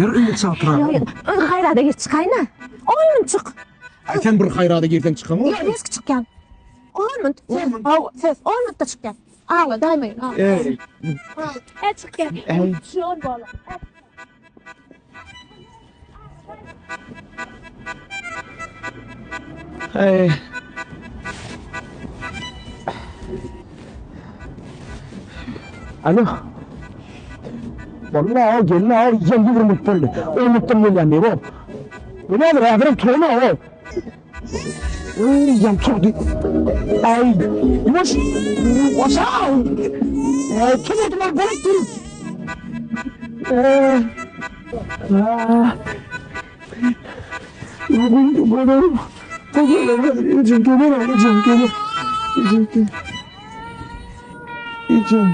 Ýör öýe çaltrak. Ýok, ýok. Haýrada gir çykaýyn-a. On minut çyk. Aý sen bir haýrada girseň çykaňok. Ýok, reski çykýan. On minut. Hawa, söz. On minutda çykýan. Agla, daýmaýyn. Eý. E çykýan. Eý. Şol bolar. Eý. Alo. Boldy o, gelin o, ýen 20 minut boldy. 10 minutdan gelýän diýip o. Bu nädir, häzirem turana o. Ýen turdy. Aý, ýuwaş. Ýuwaş. Aý, turdylar bolup dur. Eee. Ah. Ejem geler, ejem geler. Ejem geler. Ejem. Ejem.